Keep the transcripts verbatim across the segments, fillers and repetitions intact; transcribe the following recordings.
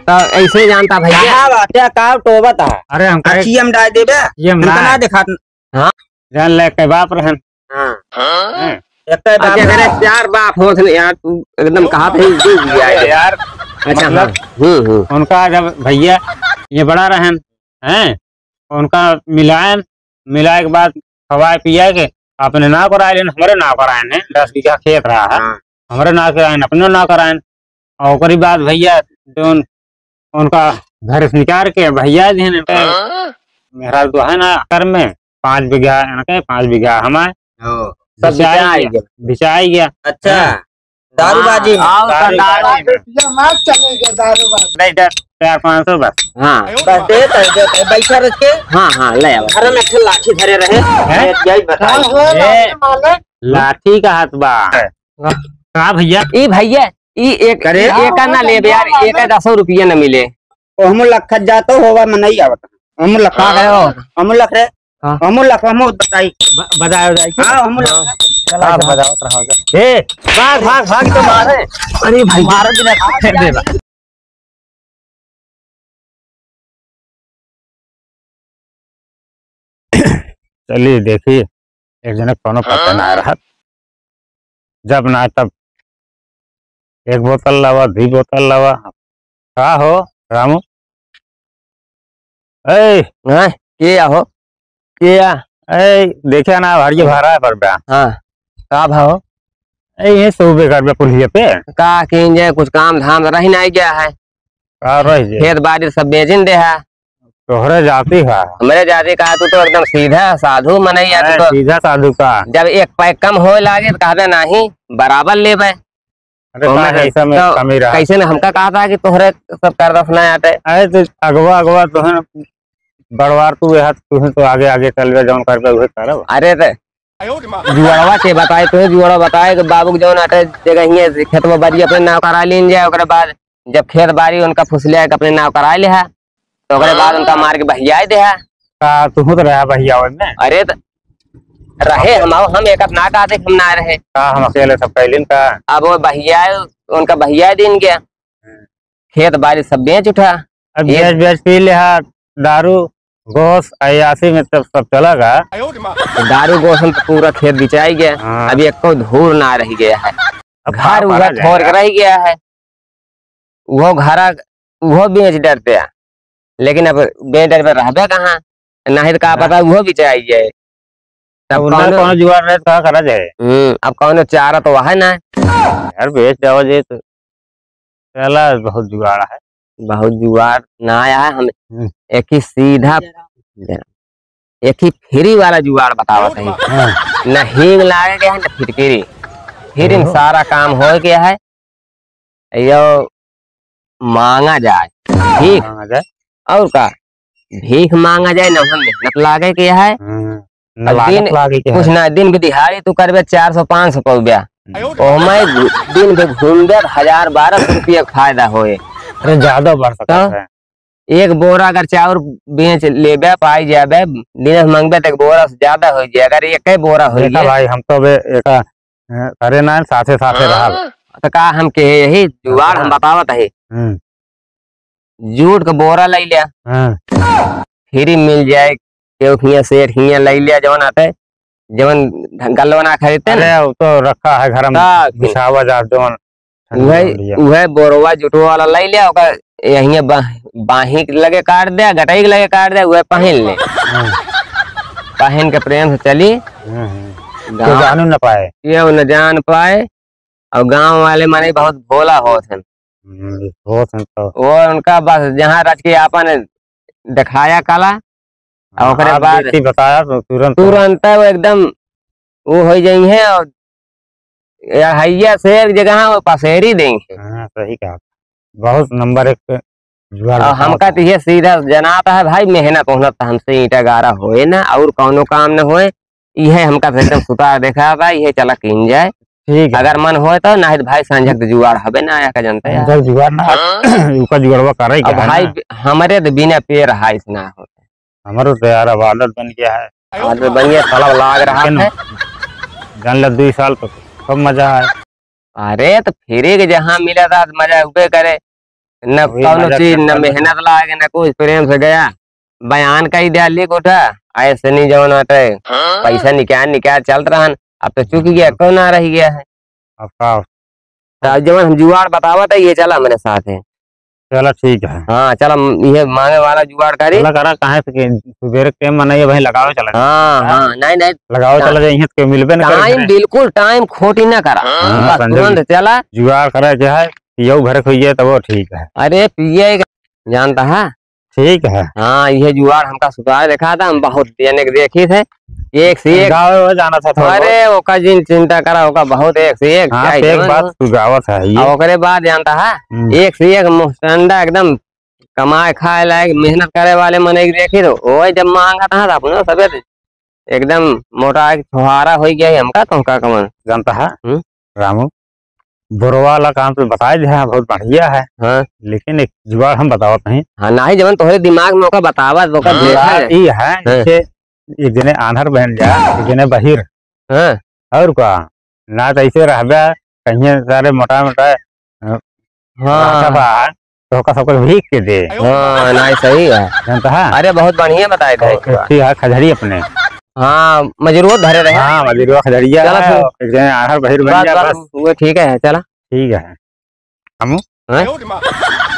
तो ऐसे जानता भैया। कहाँ बाटे, का टोबत है? अरे, हम कहे अखिया में डाल देबे। अखिया में हमका डाल। ना देखात। हाँ। जान ले, के बाप रहन। हाँ। हैं? एक अब बाप जेकरे रहन। चार बाप होत न यार, तू एकदम कहा थे, डूब गया है। यार, अच्छा, मतलब, हाँ। हम्म, हम्म। उनका जब भैया ये बड़ा रहन, हैं? उनका मिलायन, मिलाए के बाद खवाए पियाए के अपने नाव कराए लेन, हमरे नाव कराए ने, दस बीघा खेत रहा है, हाँ। हमरे नाव कराए ने, अपने नाव कराए ने। और ओकरी बाद भैया जौन उनका घर से निकाल के भैया जी ने, हाँ? मेहरारू तो है ना कर में, पाँच बीघा इनके, पाँच बीघा हमारे। ओ, सब बिचाई बिचाई गया, गया। बिचाई गया। अच्छा। हैं? दारूबाजी में। हाँ, और दारूबाजी दारू में। रुपया मार चले गए दारूबाजी। नहीं, दस, चार, पाँच सौ बस। हाँ। बस दे, दे, दे, दे, बैठा रख के। हाँ, हाँ, ले आओ। घर में एक ठे लाठी धरे रहे। हैं? मैं यही बता हाँ, रहा हूँ। हाँ, ए, लाठी माले। लाठी का हाथ बा। का भैया? ई भैया, ई एक, करे? ई एक ना लेबे यार, एक दसो रुपया न मिले। ओ, हमू लखत जातो होवा, मनई आवत। हमू लख का गयो? हमू लख रे। हाँ। हमू लख, हमू बताई। ब-, बताओ जाए कि? हाँ, हमू लख। हाँ। चला आप जा। बताओ, रहो जा। ए, भाग, भाग, भाग तो मारे। अरे भाई। मारो बिना फेंक देगा। चलिए देखिए, एक जने कोनो पता ना रहत, जब ना तब एक बोतल लावा, दुई बोतल लावा। का हो रामू? ए, हैं? के या हो? के या? ए, देखे ना, भारी भारा है पर बा। हाँ, का भाव? ए, ये सौ बेकार बे पुलिया पे। का कीन जाए, कुछ काम धाम रही नहीं गया है। का रह जे? खेत बाड़ी सब बेचिन दे है। तोहरे जाति है। हमरे जाति का, तू तो एकदम सीधा साधु मनई है, तू अरे, तो सीधा साधु का? जब एक पैक कम होए लागे तो कहबे नाही, बराबर लेबे। अरे, ओमे का से है, ऐसा में तो कमी रहा? कैसे ने हमका कहा था कि तोहरे सब कर दस ना आटे। अरे, तो अगवा, अगवा तोहन बड़वार तू है, तू तो आगे, आगे चलबे, जौन करबे, उहे करब। अरे, तो जुआड़वा के बताए, तोहे जुआड़वा बताए कि बाबू के जौन आटे जगह हियाँ से खेतवा बाड़ी अपने नाव करा लीन जाए, ओकरे बाद जब खेत बाड़ी उनका फुसलिया के अपने नाव कराए लेहा, तो ओकरे बाद उनका मार के बहियाए देहा। का तुहू तो रहा बहियावे में? अरे त रहे हम, हम एक ना कहते कि हम ना रहे। का हम अकेले सब कैलिन का? अब वो बहियाए, उनका बहियाए दिन गया। हम्म। खेत बाड़ी सब बेच उठा। अब ये बेच, बेच पी लेहा, दारू, गोस, अयासी में तब सब चला गा। तो दारू गोस में तो पूरा खेत बिचाई गया। हाँ। अब एको धूर ना रह गया है। अब घर का उधर करा जाए? ठोर के रह गया है। उहो घरा, उहो बेच डरते हैं, लेकिन अब बेच डर पे रहबे कहाँ, नहीं तो का हाँ। पता उहो बिचाई जाए। तब अब उन्हें कौनो कौनो जुगाड़ रहे तो का करा जाए? हम्म, अब कौनो चारा तो है ना। यार, बेच जाओ जे तो चला, बहुत जुगाड़ है। बहुत जुगाड़ ना आया है, हम हम्म। एक ही सीधा, एक ही फ्री वाला जुगाड़ बतावत है। हाँ। न हींग लागे के है, न फिटकिरी। फ्री में ओहो। सारा काम होए के है। यो मांगा जाए, भीख। मांगा जाए। और का? भीख मांगा जाए, न हम मेहनत लागे के है। हम्म। न और लागत दिन, लागे के कुछ है। ना, दिन भी दिहाड़ी तू करबे चार सौ पाँच सौ पउबे। हम्म। ओहमे दिन भी घूमबे तो हजार बारह सौ रुपया के फायदा होए। अरे, ज्यादा बढ़ सकता तो है। एक बोरा अगर चाउर बेच लेबे, पाई जाबे, दिन में मंगबे तो एक बोरा से ज्यादा हो जाए। अगर एक ही बोरा हो देखा जाए। भाई, हम तो बे, एका, अ, करे ना, साथे, साथे रहा। तो का हम कहे, यही जुगाड़ हम हाँ। बतावत है। हम्म। जूट के बोरा लइ ले। हाँ। फ्री मिल जाए, केहू हियाँ सेठ हियाँ लइ ले, जवन आते, जवन गल्लो ना खरीदते ना। अरे, वो तो रखा है घर में, का? बिछावा जा, जवन ठंडी उहे, में लिया। उहे बोरवा जुटवा वाला लइ ले, ओकर यहिये बा-, बाही के लगे काट दे, गटई के लगे काट दे, उहे पहिन ले। हाँ। पहिन के प्रेम से चली। हम्म, हम्म। गाँव तो जानू न पाए। केहू न जान पाए। और गाँव वाले माने बहुत भोला होत हैं। हम्म, होत हैं तो। वो उनका बस जहाँ रच के आपन दिखाया कला, और ओकरे हाँ, बाद बेटी बताया तो तुरंत। तुरंत वो एकदम वो हो जाई है और या हैया से एक जगह वो पसेरी देंगे। हाँ, सही कहा। बहुत नंबर एक जुगाड़ और बताओ हमका तो। तो ये सीधा जनाता है भाई, मेहनत ओहनत तो हमसे ईंटा गारा होए ना, और कौनो काम न होए, इहे हमका तो एकदम सुतार देखा बा, इहे चला कीन जाए। ठीक है। अगर मन होए तो, नहीं तो भाई संझक तो जुगाड़ हबे ना, आया का जनते हैं। संझक जुगाड़ ना, हाँ? उका जुगाड़वा करे अब के है भाई, ना। हमरे तो बिना पेड़ हाइस ना होते। हमरो तो यार अब आदत बन गया है। आदत बन गया, साला लाग रहा लेकिन है। जान ला, दुई साल तो खूब मजा आए। अरे, तो फिरे के जहाँ मिला था, मजा उबे करे। न वही कौनो मजा चीज, न करता है। मेहनत लागे, न कुछ, प्रेम से गया, बयान कई दिया, लिख उठा, ऐसे नहीं जवन हटे, हाँ? पैसा निकाल निकाल चलत रहन, अब तो चुक गया, कौन ना रह गया है। अब का? तो अब जवन हम जुगाड़ बतावत है, ये चला मेरे साथ है। चला ठीक है। हाँ, चला, ये मांगे वाला जुगाड़ करी। चला करा, काहे से कि सुबेरे के मन है, भाई लगाओ चला। हाँ, हाँ, नहीं, नहीं। लगाओ चला, जाइए तो मिलबे न करे टाइम घरे। बिल्कुल टाइम खोटी ना करा। हाँ, बस संजय तुरंत जी। चला। जुगाड़ करे के है, यहू भरे खोइए तब वो ठीक है। अरे पिए के जानता है? ठीक है। हाँ, ये जुगाड़ हमका सुतार देखा था, हम बहुत जने के देखी थे, एक से एक। गावे वो जाना था थोड़ा अरे, बहुत। ओका जिन चिंता करा, ओका बहुत एक से एक हाँ, चाहे तो एक जवन बात हो। तू गावत है ये। और ओकरे बाद जानता है, हम्म। एक से एक मुस्टंडा एकदम कमाए खाए लायक, मेहनत करे वाले मने के देखी तो, ओए जब मांगा था, तो अपना सबे एकदम मोटा एक छुहारा हो गया है हमका, तो का कमन। जानता है, हम्म? रामू, बुरवा वाला काम तो बताए दे, हाँ, बहुत बढ़िया है। हाँ। लेकिन एक जुगाड़ हम बतावत नहीं। हाँ, नहीं, जवन तोहरे दिमाग में ओका बतावा, तो ओका हाँ। देखा जुगाड़ जाए। ई है, हाँ। जैसे एक जने आन्हर बन जा, एक जने बहिर। हाँ। और का? ना तो ऐसे रहबे, कहीं सारे मोटा मोटा, अ, हाँ। रास्ता बा, तो ओका सबको भीख के दे। हाँ, नहीं, सही है। जानता है? अरे, बहुत बढ़िया बताए थे। और एक ठी है खजड़ी अपने। हाँ, मजरूर धरे रहे। हाँ, मजरूर खजड़िया चला है, फिर। एक जने आन्हर बहिर बन बस, जा, बस, बस। वो ठीक है, चला। ठीक है। हमू? हैं?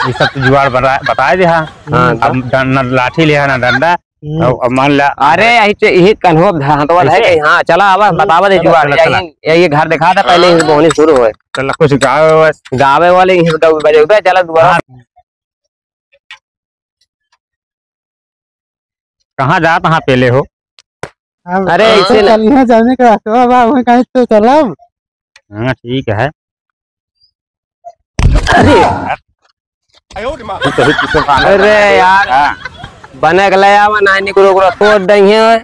ये सब तो जुगाड़ बता-, बताए दे, हाँ। हाँ, अब तो। डं-, न लाठी ले, ना डंडा। हम्म। अब, अब मान ला। अरे, यही चे-, यही कन्हो धा-, हथवा है कैसे? कि, हाँ, चला, अब चला, बतावा दे चला, जुगाड़। चला, चला। यही, यही घर दिखा था, पहले ही हाँ। बोहनी शुरू होए। चला, कुछ गावे बस। गावे वाले यहीं से गावे बजे उठे, चला दुबारा। हाँ। कहाँ जात हाँ पेले हो? अब अरे, ऐसे तो ना। चलिए जाने का रास्ता बा, वहीं कहीं तो चलब। हाँ, ठीक है। अरे यार। तू कभी पीछे से आना अरे बनाए दे। यार। हाँ। बने के ले आवा, ना निकलो, ओकरा तोड़ दइहे।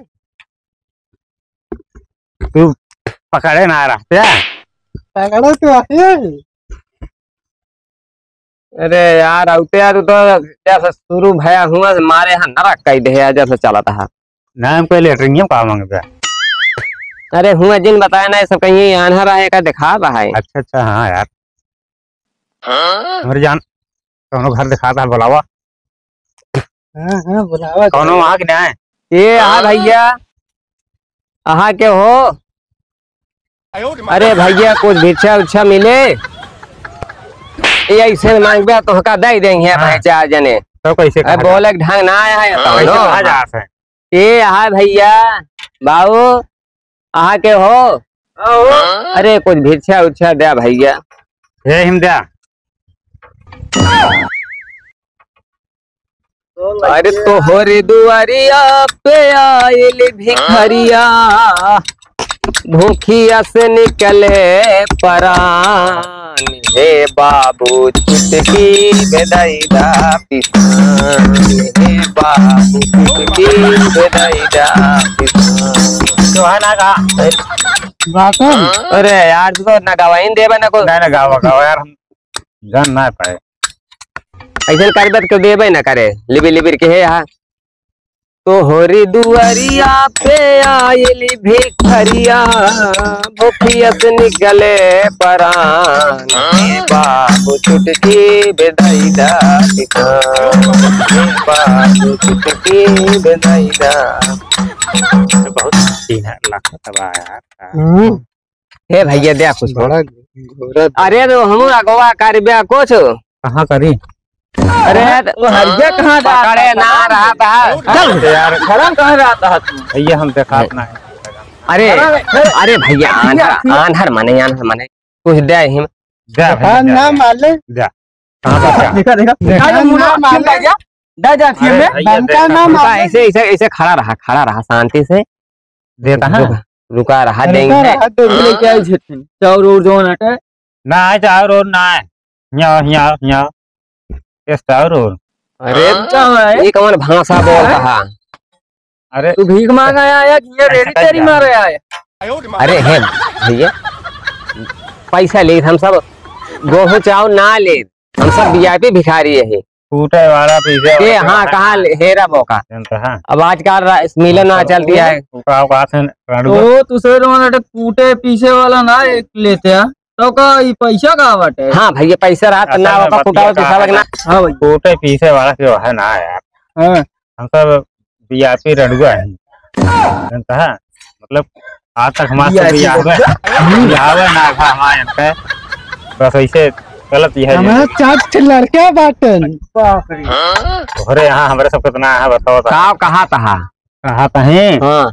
तू पकड़े ना रहते। पकड़े तो आते हैं। अरे यार, अउते यार, तू तो जैसे शुरू भया हुआ से मारे यहाँ नरक कई दे यार, जैसे चलत है। ना, हम कोई लेटरिंग में का मांगबे? अरे हुआ जिन बताया ना, ये सब कहीं आन्हर रहे का दिखा रहा है। अच्छा, अच्छा, हाँ यार। हाँ? हमरे जान, कौनो घर दिखाता है, बुलावा। हाँ, हाँ, बुलावा कौनो जाए। वहाँ के ना है? ये आ भैया, अहा के हो? अरे भैया, कुछ भिक्षा उच्छा मिले? ये ऐसे मांगबे, तोहका दे देंगे हाँ। भाई, चार जने। तो कैसे अरे कहा बोले जात? ढंग ना आया है, हाँ, तो कैसे नो। कहा जात है? ए, हाय भैया, बाबू, अहा के हो? हाँ, हो। अरे, कुछ भिक्षा उच्छा द्या भैया। हे हिम द्या। अरे, तोहरे दुआरिया पे आइल भिखरिया, भूखिया से निकले परान। हे बाबू, चुटकी दे दई दा पिसान। हे बाबू, चुटकी दे दई दा पिसान। तो है ना का? बात है? अरे यार, तू तो ना गवाइन देबे ना को। नहीं, ना गावा, गावा यार, हम जान ना पाए। ऐसन करबे तो देबे ना करे, लिबिर लिबिर के है यहाँ। तोहरी दुआरिया पे आइल भिखरिया, भूखिया से निकले परान। हे बाबू चुटकी दे दई दा पिसान, हे बाबू चुटकी दे दई दा। बहुत सीधा लगत बा यार। हम्म। हे भैया, द्या कुछ। बड़ा घोड़ा। अरे, तो हमू अगवा करबे कुछ। कहाँ करी? अरे, तो वो हरिया कहाँ जाता पकड़े ना था? रहता है। चल यार। शर्म कहाँ रहता है तू? भैया, हम देखात ना है। अरे, अरे, अरे भैया, आन्हर, भैया। आन्हर मने, आन्हर मने। कुछ द्या हिम। द्या भैया, हाँ, द्या, ना द्या। माले। द्या। कहाँ पर क्या? देखा, देखा। देखा, अरे, मुन्ना ना माले। क्या गया? दा, दा, अरे भैया, भैया, बनता देखा। ना रुका, माले। ऐसे, ऐसे, ऐसे खड़ा रहा, खड़ा रहा, शांति से। देता है? रुका, रुका रहा, रुका देंगे। रहा, दे, दे, क्या है झेठन? चाउर और जौन हटे? ना है, चाउर और ना है। हियाँ, हियाँ, हियाँ। ये चाउर और। अरे, हाँ? ये कौन भाषा बोल रहा? अरे। तू भीख मांगा आया कि ये रेड़ी तेरी मारे आया? अरे, हे, भैया, पैसा ले, हम सब गोहूँ चाउर ना ले। हम सब वीआईपी भिखारी है। टूटे वाला पीछे ए, वाला हाँ, कहाँ ले-, हेरा मौका। जनता, हाँ। अब आजकल रा-, मिलन ना हाँ, चलती है। वो का, का से रणुआ? तो तू से रोना टूटे पीछे वाला ना एक लेते हैं। तो का ई पैसा का बाटे? हाँ भैया, पैसा रहा त अच्छा, ना मैं होता, बतिया फुटावत का दिखावे के है ना। ना? हाँ भैया। टूटे पीसे वाला के है ना यार। हाँ। हम सब वीआईपी रंडुआ है। जनता है? मतलब, आज तक हमारे से वीआईपी बियाह हुआ है? रंडुआ। बियाह हुआ है ना, हमारे यहाँ पे। बस ऐसे गलत ही है हमारा ये। चार ठे लड़का बाटन। बाप रे। तोहरे यहाँ हमरे सब कितना है, बताओ तो। का कहा तहा? कहा तहे? हाँ।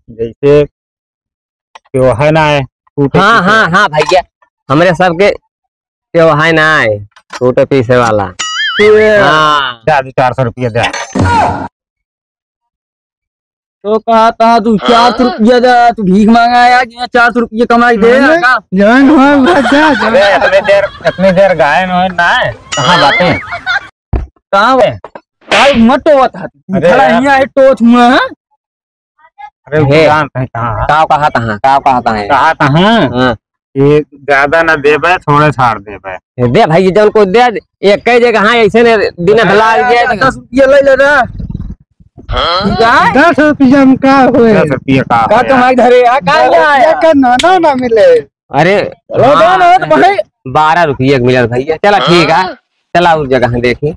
जैसे कि वो है ना है, टूटे हाँ, पीसे। हाँ, हाँ भैया, हमरे सबके त्यो है ना है, टूटे पीसे वाला। ये हाँ। दे दे, चार सौ रुपया दे। तो कहा था तू चार सौ रुपया दे, तू भीख मांगा है कि यहाँ चार सौ रुपया कमाई दे, मैंने का? जवान हुआ, भाग जा, जा। अरे, इतने देर, इतने देर गायन हो ना है, कहाँ बातें? कहाँ है? काल मत टोवा था, अरे खड़ा यार। यहाँ है, टोच हुआ है। अरे, हे। जान कहीं कहाँ है? काव कहा तहाँ, काव कहा तहाँ है? कहा तहाँ? हाँ। ये ज्यादा ना देबे, थोड़े छाड़ देबे। दे भाई, जौन को दे, एक कई जगह, हाँ, ऐसे ने दिन अरे, भला आ गया। दस रुपया ले ले ना। हाँ? ठीक है? दस रुपया में का होए? दस रुपया का का होए? तुम्हारे घरे आ, का दस ले आया? रुपया का नाना ना मिले। अरे, चलो, हाँ, दो ना, तो भाई। बारह रुपया के मिलल भैया। चला, ठीक है। हाँ? चला, उस जगह देखी।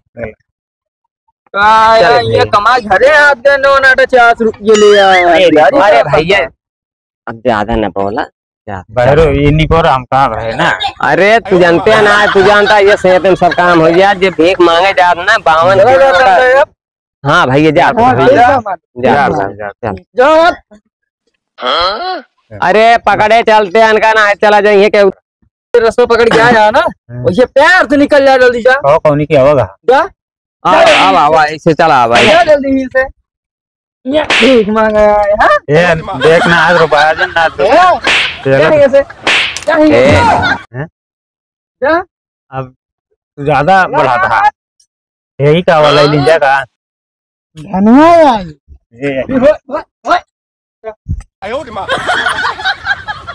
का चल यार, ये भैया। कमाई घरे आ गए, नौ नाटा चार सौ रुपये ले आया। अरे, गाड़ी अरे का भैया, पता। अब ज्यादा न बोला, ज्यादा। बहरो, ये निकोरा हम कहाँ रहे ना? अरे, तू जानते है ना, तू जानता है, ये सेहत में सब काम हो गया। जे भीख मांगे जात ना, बावन चलो, किलो चलो, का। चलो, अब। हाँ भैया, जा, हाँ, जा, ठीक है, मान। जा, जा, जा, जा। चल। जा। अरे, पकड़े चलते हैं, इनका ना चला जाइए, क्या रस्ता पकड़ के आया ना, हाँ। वैसे प्यार से निकल जा, जल्दी जा। कहो, कौनी की आवागा? जा। आवा, आवा, आवा, ऐसे चला, आवा। जा जल्दी ही से। ये भीख मांगा है, हाँ? ए, देख ना, आज रुपया जन ना तो। ए, चलो। जा यहाँ से। जा यहाँ ए। से। हैं? जा। अब तू ज्यादा जा बढ़ाता यहाँ है। से। यही का वाला ही लिंजा का? धनवा आई। ये। ओए, ओए, ओए।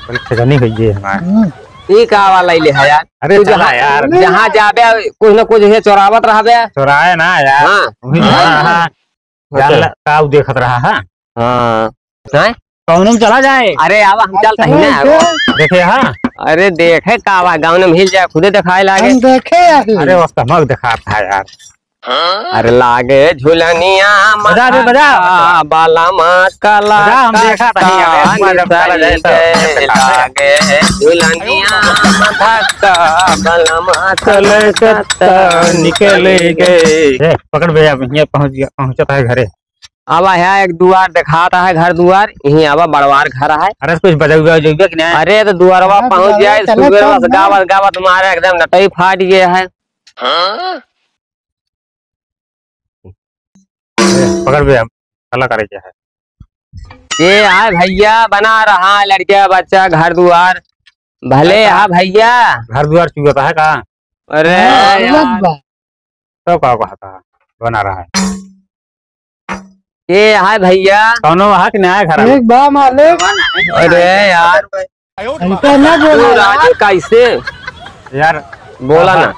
बड़ी ठेकानी हुई है हमार। हम्म। ई का वाला ले है यार? अरे तू चला जहाँ, यार। जहाँ जाबे, कुछ न कुछ ये चोरावत रहबे। चोराए ना यार। हाँ। वही हाँ। हाँ, हाँ। अच्छा। जान ला, का उ देखत रहा है? हाँ। हैं? कौनो में चला जाए। अरे आवा, हम चलता ही ना। चलो, चलो। देखे हाँ? अरे देखे का आवा, गाँव में हिल जाए, खुदे दिखाए लागे। हम देखे अभी। अरे वो stomach दिखाता है यार। अरे लागे झुलनिया बजा दे, बजा। मटका बलमा कला बजा, हम देखा था, नहीं, अबे, कत्ता एक बार जब चला जाए, निकल तब गए। लागे झुलनिया मटका बलमा कला कत्ता निकल गए। ए, पकड़ बे, अब यहाँ पहुँच गया, पहुँचता है घरे। अब यहाँ एक दुआर दिखाता है, घर दुआर, यहीं आवा बड़वार घर है। अरे कुछ बजा उजा जइबे कि नहीं? अरे तो दुआरवा हाँ, पहुँच बजा, जाए, चलो, सुबह चलो बस ना। गावत गावत मारे एकदम नटई फाट गया है। हाँ? ए, पकड़ बे, हम हल्ला करे क्या है? ये है भैया, बना रहा है लड़किया बच्चा घर दुआर, भले अच्छा। है भैया। घर दुआर चुअता है का? अरे हाँ, यार। अलग बात। तो का कहता है? बना रहा है। ये है भैया। कौनो है कि नहीं है घर में? एक बा मालिक। अरे यार। ऐसा ना बोला तू यार। राजू कैसे? यार। बोला ना।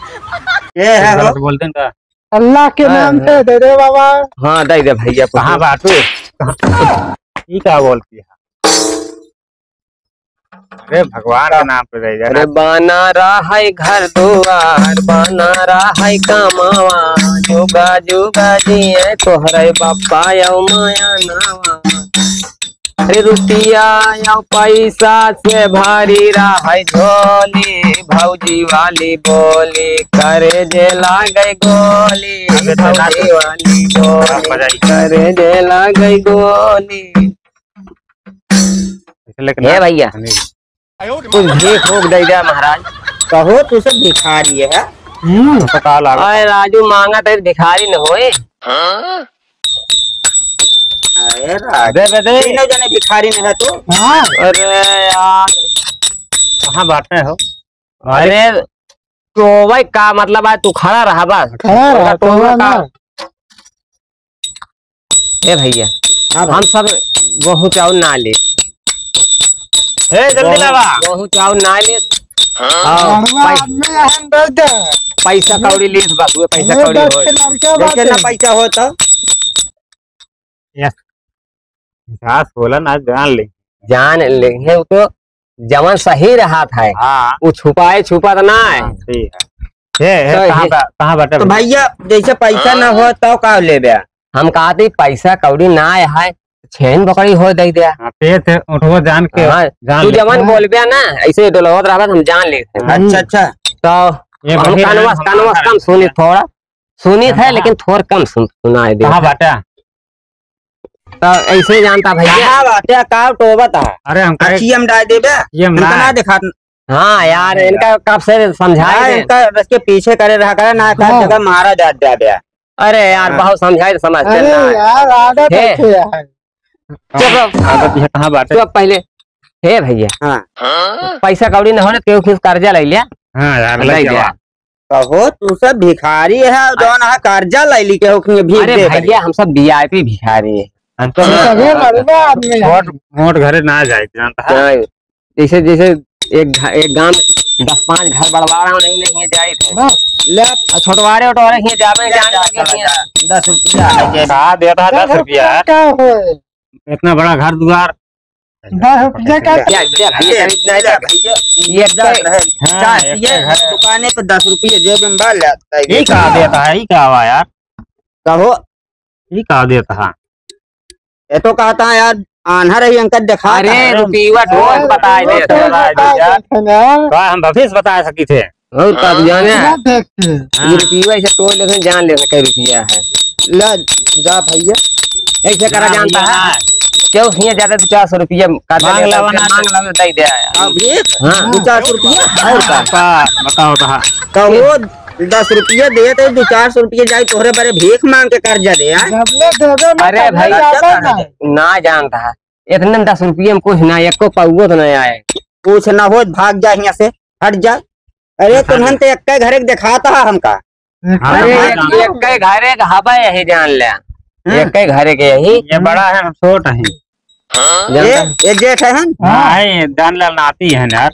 ये है गलत हो। बोलते हैं का? अल्लाह के हाँ, नाम हाँ। से दे दे बाबा। हाँ, दे दे भैया, कुछ कहाँ नहीं। बाटू? ई का बोलती है? अरे भगवान के नाम पे दे दे। अरे बना रहा है घर दुआर, बना रहा है कमावा, जुगा जुगा जिए तोहरे बप्पा यौ माया नावा। अरे रुपया या पैसा से भरी रहै झोली, भौजी वाली बोली, करे जे लागै गोली, अबे तो ना भौजी वाली बोली, बजाई। करे जे लागै गोली। इसलिए कि हे ना भैया, नहीं। कुछ भीख भूख दे दे महाराज। कहो तू सब भिखारी है। हम्म। तो का लागल? अरे राजू मांगा तो भिखारी न होए। अरे राजू, दे बे, दे। तीनों जने भिखारी न है तू। हाँ। अरे यार। कहाँ बाटे हो? अरे, टोवे का मतलब है, तू खड़ा रहा बस। खड़ा रहा, टोवे टोवे का। ना। ए भैया, हाँ भाई। हम सब गोहूँ चाउर ना ले। ए, जल्दी गेहूं, लावा। गेहूं चाउर ना ले। हाँ। हाँ, बढ़िया पै-, आदमी है, हम दे दे। पैसा कौड़ी लीस बस, वो पैसा कौड़ी होए। देखे ना पैसा हो तो। यस। विकास बोला ना, जान ले। जान ले, है वो तो। जवन सही रहत है, हाँ। उ छुपाए छुपत ना है। हाँ, ठीक है। हे, हे, तो कहाँ हे बा-, कहाँ बाटे तो भैया? भैया, जैसे पैसा ना हो, तो का लेबे? हम कहत ही, पैसा कौड़ी ना है, छेन बकरी हो दे दे। हाँ, ते, ते उठवा जान के, हाँ, जान तू ले। जवन बोलबे ना, ऐसे डोलवत रहबे, हम जान लेते हैं। अच्छा, अच्छा। तो ये हम बढ़िया कानवा, है। कानवा कम सुनी थोड़ा, सुनित है, हाँ। लेकिन थोड़ा कम सुन, सुनाई दे। कहाँ बाटे? तो ऐसे ही जानता भैया। कहाँ बाटे, का टोबत है? अरे, हम कहे अखिया में डाल देबे, ये हम इनका ना ना दिखा। हाँ यार, हाँ इनका यार। कब से समझाए हाँ, दे। इनका बस के पीछे करे रहा करे, ना का हाँ। जगह मारा जात जाबे। अरे यार, हाँ। बहुत समझाए तो समझते अरे ना है। यार, आदत हे। अच्छी है। चुप रहो। आदत ये कहाँ बाटे? चुप पहले। हे भैया। हाँ। पैसा कौड़ी न होने, केहू खीस कर्जा ले लिया। हाँ यार, ले ले लिया। जावा। कहो, तू सब भिखारी है, जौन है कर्जा ले ली के हो, कि भीख अरे दे भैया, करे। हम सब वीआईपी भिखारी है। हम तो तबे मरबा आदमी है। मोट, मोट घरे ना जाए, जानता है? नहीं, जैसे, जैसे एक घ-, एक गांव में दस पांच घर बड़वा रहा हूँ, नहीं, नहीं, ये जाए थे। बस। ले। आ, छोटवारे, ओटवारे, ये जावे, ले, जाने जा, लगे, चला ये जा। दस रुपया है, जे का देता है, दस दस रुपया रुपया है? का होए? इतना बड़ा घर दुआर, दस रुपया का? क्या, क्या भैया, ले, खरीदना है ले क्या? भैया, ये ये दस रहे। हाँ, चाय एक पिए, घर है। दुकाने पे दस रुपये जेब में बाल ले आता है। ये का देता है, ये का हुआ यार? कहो। ये का देता है? ये तो कहता है यार, आन्हर है, अंकल दिखा अरे, है। रुपया टोल अरे, बताए दे, टोल बताए दे बताए यार। दे यार। का हम भविष्य बता सकी थे? और तब जाने। ना देखते। हाँ। ये रुपया ऐसे टोल लेके जान ले, कई रुपया है। ला, जा भैया। ऐसे करा ना जानता भैया, है? ना। क्यों हियाँ ज्यादा तो चार सौ रुपया का दे मांग देता लावा है, ना। मांग लावा दे दे आया। अभी हाँ। दो चार सौ रुपया? और का? का बताओ तो हाँ। तो वो दस रुपया दे तो दो चार सौ रुपया जाए तोहरे बरे भीख मांग के कर्जा दे, हाँ? जबले देबे ना अरे तबले भाई, जाबे ना। ना जानता है। इतने में दस रुपया में कुछ ना, एको पौवो तो नहीं आए। कुछ ना हो, भाग जा हियाँ से, हट जा। अरे, अच्छा, तुमन तो एक्के घरे के देखाता है हमका। हाँ, अरे, हाँ, एक, हाँ। एक्के घरे के हबे यही जान ले। हाँ। एक्के घरे के यही। ये बड़ा है, हम छोट हैं। जानता ये, है? ये जेठ है हम? हाँ, है, जान ले, नाती है यार।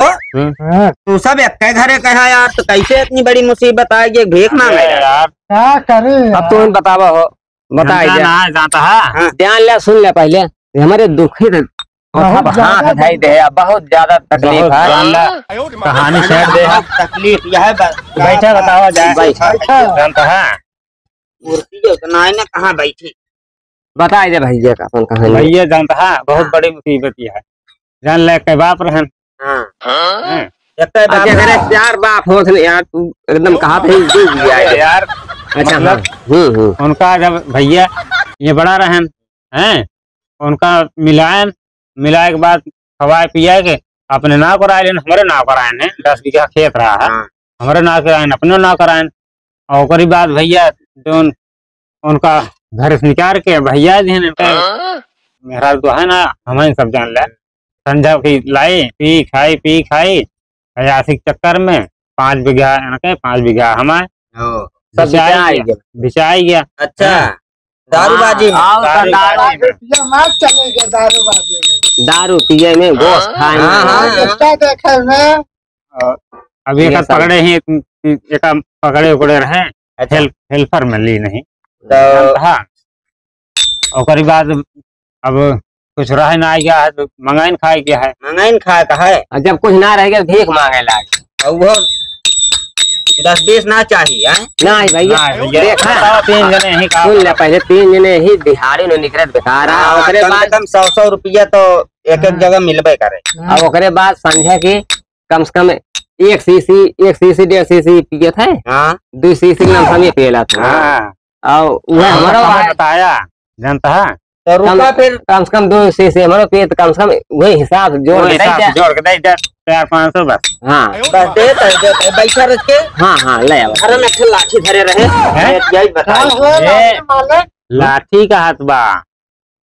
ओ, हम्म। तू सब एक्के घरे के है यार, तो कैसे इतनी बड़ी मुसीबत आ गई, भीख मांगे अरे यार। यार। क्या करे अब यार? तुम बतावा हो, बताई जानता दे। ना, जानता है। हाँ। ध्यान ले, सुन ले पहले, ये हमारे दुखी थे। बहुत और ज्यादा हाँ, भाई तकलीफ। दे, बहुत ज्यादा तकलीफ बहुत है। ज्यादा कहानी छेड़ दे। बहुत तकलीफ यह है, बस। बैठा बतावा जाए। बैठा। बैठा। जानता है। मूर्ति जो बनाए ना, कहाँ बैठी? बताई दे भैया का अपन कहानी। भैया जानता है, बहुत हाँ। बड़ी मुसीबत यह है। जान ले, के बाप रहन। हाँ। हाँ। एक तो अब बाप जेकरे रहा। चार बाप होत न यार, तू एकदम कहा थे डूब गया है यार। अच्छा, मतलब, हाँ। हम्म, हम्म। उनका जब भैया ये बड़ा रहन, हैं, उनका मिलायन, मिलाए के बाद खवाए पियाए के अपने नाव कराए लेन, हमरे नाव कराए हैं, दस बीघा खेत रहा है, हाँ। हमरे नाव कराए, अपने नाव कराए। और ओकरी बाद भैया जौन उनका घर से निकाल के भैया जी ने हाँ? मेहरारू तो है ना, हम ही सब जान ले। संझा की लाई, पी खाई, पी खाई, अयासी के चक्कर में पाँच बीघा इनके, पाँच बीघा हमारे। ओ, सब बिचाई बिचाई गया, गया। बिचाई गया। अच्छा, हाँ। दारूबाजी में। हाँ, दारूबाजी में। ये मार चले गए दारूबाजी में। दारू पिए में, गोश्त खाए में। हाँ, हाँ, हाँ। गुस्सा देखे में। और अब ये एक सब। पकड़े ही, एक पकड़े उकड़े रहे, अच्छा। हेल-, हेल्पर में ली नहीं। तो हाँ, ओकरी बाद अब कुछ रह ना गया है, तो मंगाइन खाए के है। मंगाइन खाए का है? और जब कुछ ना रह गया, तो भीख मांगे लागे। और वो दस बीस ना चाहिए, हैं? नहीं भैया, नहीं भैया, देखा? बताओ, तीन जने ही का सुन ले, पहले तीन जने ही दिहाड़ी में निकलत बेकार है, हाँ, ओकरे कम से बाद कम सौ, सौ रुपया तो एक, एक हाँ। जगह मिलबे करे। हाँ। अब ओकरे बाद संझा के कम से कम एक सीसी, एक सीसी, डेढ़ सीसी पियत है। हाँ। दो सीसी के लमसम ये पियला था। हाँ। और वह हाँ, हमारा हमें भाई बताया, जानता है? तो रुका कम, फिर। कम से कम दो सीसी हमारा पिए तो कम से कम वही हिसाब से जोड़ वो के हिसाब दे से दे। जोड़ के दे दे, चार पाँच सौ बस। हाँ। बस दे, दे, दे, दे, बैठा रख के। हाँ, हाँ, ले आओ। घर में एक ठे लाठी धरे रहे। हैं? यही बता। हाँ, हाँ, ये लाठी मालिक। लाठी का हाथ बा।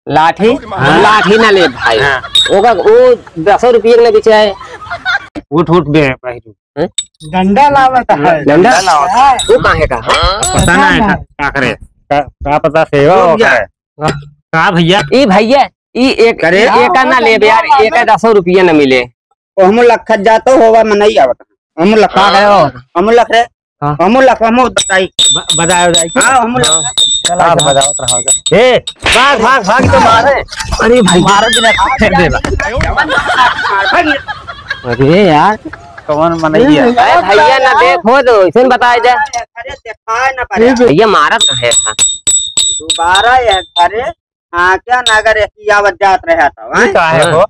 लाठी? हाँ। लाठी ना ले भाई। हाँ। ओका, वो दसो रुपये के ना बेचे है। उठ, उठ बे भाई, तू। हैं? डंडा लावत है। डंडा? डंडा लावत है। वो काहे का? पता ना है का, का करे। का, का पता सेवा रुक हो जा। करे। का भैया? ई भैया, ई एक, करे? ई एका ना लेबे यार, एका दसो रुपया ना मिले। ओ हमू लखत जातो होवा, मनई आवत। हमू लख का कहे हो? हमू लख रे। हाँ। हमू लख, हमू बताई। ब-, बताओ जाए। हाँ, हमू लख। हाँ। चला, आप जा। बजावत रहो, जा। ए, भाग, भाग, भाग, तो मारे। अरे भाई। मारे बिना खा फेंक देला। अरे यार। कौन मनैया? अरे भैया ना देखो तो, इसे बताए जा। अरे दिखाए ना पड़े। भैया मारत है। दोबारा ये घरे हाँ, क्या ना अगर ऐसी आवत जात रहा था, ये हैं? का है हाँ। हो?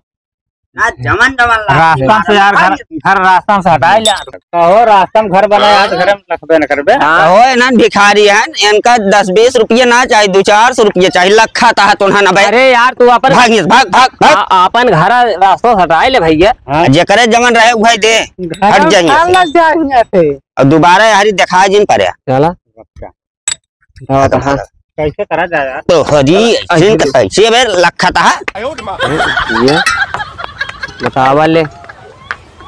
ना जमन जमन ला रास्ता से यार, घर, घर रास्ता से हटाए ले। कहो, रास्ता में घर बनाए, आज घर में रखबे न करबे। हाँ। कहो, ये ना भिखारी हैं, इनका दस बीस रुपये ना चाहिए, दो चार सौ रुपये चाहिए, लखा ता है तो ना बे। अरे यार, तू अपन भाग, भाग, भाग, भाग। आ-, अपन घर रास्ता से हटाए ले भैया। हाँ। जेकरे जमन रहे, वही दे। घर हट जाइए। लग जाए यहाँ से। और दोबारा यारी दिखाए जिन पर। चला। अच्छा। हाँ, तो हाँ। कैसे करा जाए यार? तो हरी, अरे, अरे। कैसे बे लखा ता है? ये बतावा ले।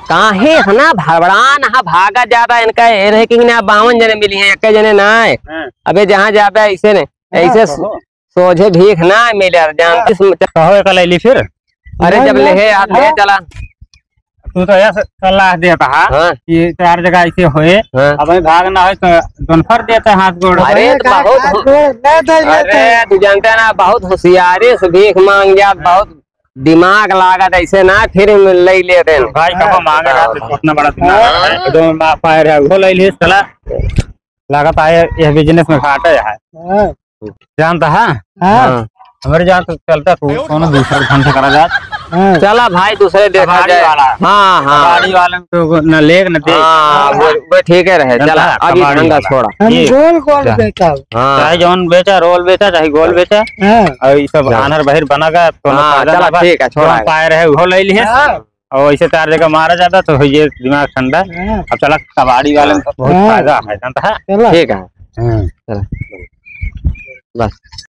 काहे हना भड़बड़ान हा भागा जाता इनका ये रहे कि ना बावन जने मिली हैं, एक जने ना आए। हाँ। अबे जहाँ जाबे ऐसे ने, हाँ, ऐसे कहो। सोझे भीख ना मिले यार, जानते हाँ। कहो एक लैली फिर। अरे जब नहीं, लेहे यार, ले हाँ। चला। तू तो यह सलाह देता है हाँ। कि चार जगह ऐसे होए, हाँ। अब भाग ना होए तो दोनफर देते हैं हाथ गोड़। अरे, तो बहुत हाथ गोड़ ना धइले अरे, थे। तू जानता है ना, बहुत होशियारी से भीख मांग जात, बहुत दिमाग लागत, ऐसे ना फिर ले लेते हैं। भाई, कब मांगे रहा, हाँ। तो उतना बड़ा दिमाग है, जो माफ पाए रहे, वो ले लिए, चला। लागत आए, यह business में घाटा है। हाँ। जानता है? हाँ। हाँ। हमारे जान तो चलता तू, कौनो दूसरा धंधा करा जात। हाँ। चला भाई, दूसरे देखा कबाड़ी जाए। वाला। हाँ, हाँ। कबाड़ी वाले में तो न लेग न दे। हाँ, वो, वो ठीक है रहे। जानता चला, है? अभी कबाड़ी धंधा वाला। छोड़ा। हम ये गोल गोल जा। बेचा। हाँ। चाहे जौन बेचा, रोल बेचा, चाहे गोल बेचा। हाँ। और ये सब जा। आनर बहिर बना गया, तो हाँ, फायदा चला, ना बा। ठीक है, छोड़ा जौन है। पाए रहे, वो ले लिए। हाँ। और ऐसे चार जगह मारा जाता तो ये दिमाग ठंडा। हाँ। अब चला कबाड़ी वाले में बहुत हाँ। फायदा है, जानता है? चला। ठीक है। हाँ। चला। बस।